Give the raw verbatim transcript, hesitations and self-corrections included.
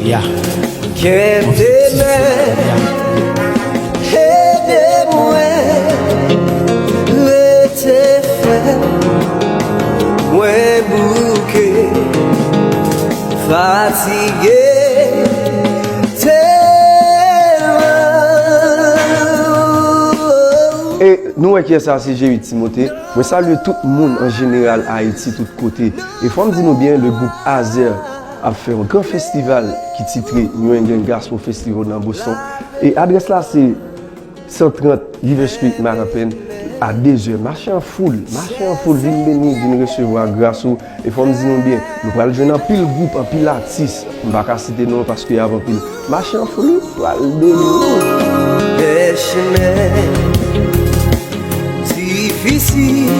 Ya. Kenbe men, ede mwen rete fèm. Mwen bouke, fatige tèlman. E nou wè kiyès sa, se Jerry Timothé. Mwen salye tout moun an jeneral Ayiti, tout kote. E fò m di nou byen, le gwoup Azè ap fè yon gran festival ki titre New England Gospel Festival nan Boston. E adrès la se san trant River Street, Mattapan, a dezè. Mache an foul, mache an foul, vin beni, vin resevwa gras ou. E fò m di nou byen, nou pral jwenn anpil gwoup, anpil atis. M pa ka site non paske y ap anpil. Mache an foul, wi, pral beni wi. Fè chemen difisil